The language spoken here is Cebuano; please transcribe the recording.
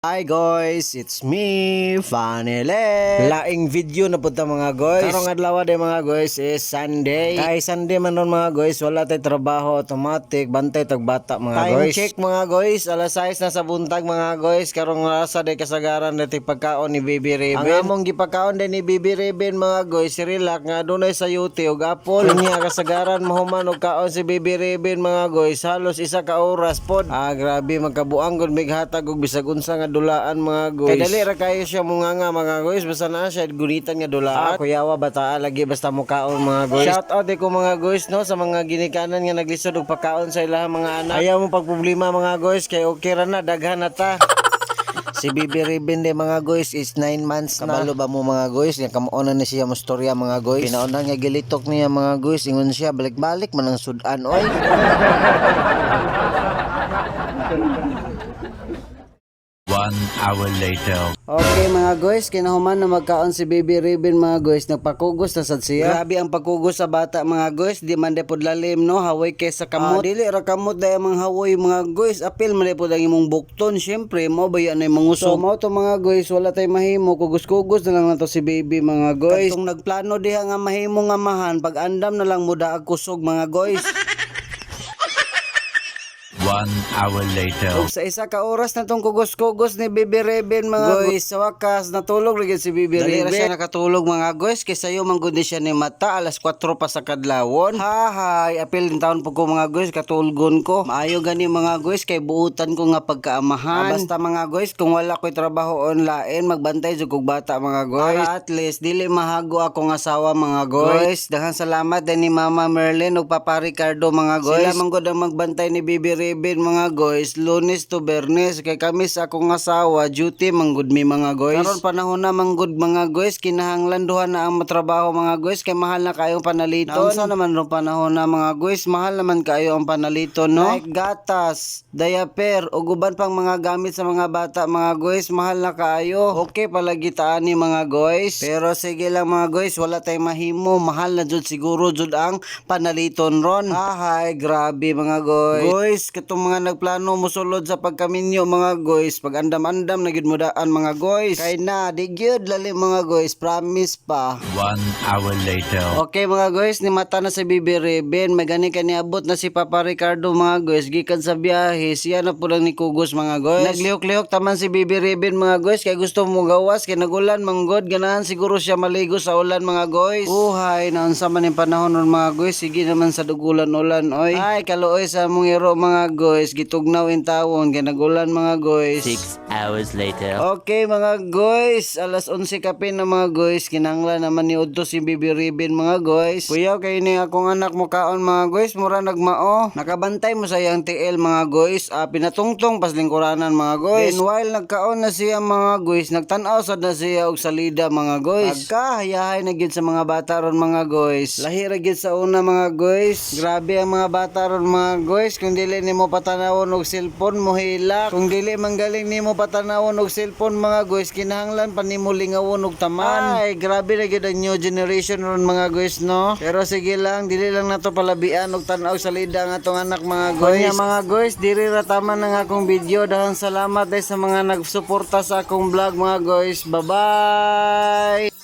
Hi guys, it's me, Fanele. Laing video na punta, mga guys. Karong adlaw day, mga guys, is Sunday. Kay Sunday man ron, mga guys, wala tay trabaho, automatic bantay tag bata, mga Time guys. Check, mga guys, alas 6 na sa buntag, mga guys. Karong rasa day kasagaran na pagkaon ni Baby Raven. Ang among gipakaon day ni Baby Raven, mga guys, si Relax nga dunay sayuti ug apple. Unya kasagaran mahuman og kaon si Baby Raven, mga guys, halos isa ka oras pod. Ah, grabe magkabuang gud mighatag og bisag unsa nga dulaan, mga guys. Kay dali ra kayo siya munganga, mga guys, basta naa siya gunitan nga dulaan. Ah, kuyawa bataa lagi basta mukaon, mga guys. Shout out ko, mga guys, no, sa mga ginikanan nga naglisod og pagkaon sa ilahang mga anak. Ayaw mo pagproblema, mga guys, kay okay ra na, daghan na ta. Si Bibi Ribbon de, mga guys, is 9 months na. Kabalo ba mo, mga guys? Nga kamuonan na siya mo storya, mga guys. Pinauna nga gilitok niya, mga guys. Ingon siya, balik-balik man ang sudan oy. One hour later. Okay, mga guys, kinahuman na magkaon si Baby Ribbon, mga guys, nagpakugos na sad siya. Grabe ang pagkugos sa bata, mga guys, di man pod lalim, no, hawoy kay sa kamot. Ah, dili ra kamot dai ang mga hawoy, mga guys, apil man pod ang imong bukton, syempre mo ba yan ay mangusog. So mao to, mga guys, wala tay mahimo, kugos-kugos na lang nato si baby, mga guys. Katong nagplano diha nga mahimo nga amahan, pag andam na lang mo daag kusog, mga guys. One hour later. Ug sa isa ka oras na tong kugos-kugos ni Bibi Reben, mga guys, sa wakas natulog ra gyud si Bibi Reben. Dali ra siya nakatulog, mga guys, kay sayo man gud ni siya ni mata alas 4 pa sa kadlawon. Hahay, apil din taon po ko, mga guys, katulgon ko. Maayo gani, mga guys, kay buutan ko nga pagkaamahan. Ah, basta, mga guys, kung wala ko'y trabaho online, magbantay jud kog bata, mga guys. Para at least dili mahago akong asawa, mga guys. Daghang salamat din ni Mama Merlin ug Papa Ricardo, mga guys. Sila man gud ang magbantay ni Bibi Reben, mga guys, Lunes to Bernes, kay kami sa akong asawa duty man gud mi, mga guys. Karon panahon na man gud, mga guys, kinahanglan duha na ang matrabaho, mga guys, kay mahal na kayo ang panaliton. Naunsa naman rong panahon na, mga guys, mahal naman kayo ang panaliton, no? Like gatas, diaper ug uban pang mga gamit sa mga bata, mga guys, mahal na kaayo. Okay palagi taan ni, mga guys. Pero sige lang, mga guys, wala tay mahimo, mahal na jud siguro jud ang panaliton ron. Hahay, grabe, mga guys. Guys, katong mga nagplano mosulod sa pagkaminyo, mga guys, pag andam-andam na gyud mo daan, mga guys. Kay na, di gyud lali, mga guys, promise pa. One hour later. Okay, mga guys, ni mata na si Bibi Reben, may gani ka niabot na si Papa Ricardo, mga guys, gikan sa biyahe, siya na po lang ni Kugos, mga guys. Naglihok-lihok taman si Bibi Reben, mga guys, kay gusto mo gawas, kay nagulan manggod, ganahan siguro siya maligo sa ulan, mga guys. Uhay, naunsa man yung panahon ron, mga guys, sige naman sa dugulan-ulan oy. Ay, kaluoy sa among iro, mga guys, gitugnaw in tawon, kay nagulan, mga guys. 6 hours later. Okay, mga guys, alas 11 kape na, mga guys, kinanglan naman ni Udto si Bibi Ribin, mga guys. Kuyaw kay ni akong anak mo kaon, mga guys, mura nagmao. Nakabantay mo sa iyang TL, mga guys, ah, pinatungtong pas lingkuranan, mga guys. Then while nagkaon na siya, mga guys, nagtan-aw sad na siya og salida, mga guys. Pagkahayahay na gyud sa mga bata ron, mga guys. Lahi ra gyud sa una, mga guys. Grabe ang mga bata ron, mga guys, kung dili nimo patanawon og cellphone, mohilak. Kung dili man galing nimo patanawon og cellphone, mga guys, kinahanglan pa nimo lingawon og taman. Ay, grabe na gyud ang new generation ron, mga guys, no. Pero sige lang, dili lang nato palabian og tan-aw sa lida ang atong anak, mga guys. Kunya, mga guys, diri ra taman ang akong video. Dahang salamat day sa mga nagsuporta sa akong vlog, mga guys. Bye-bye.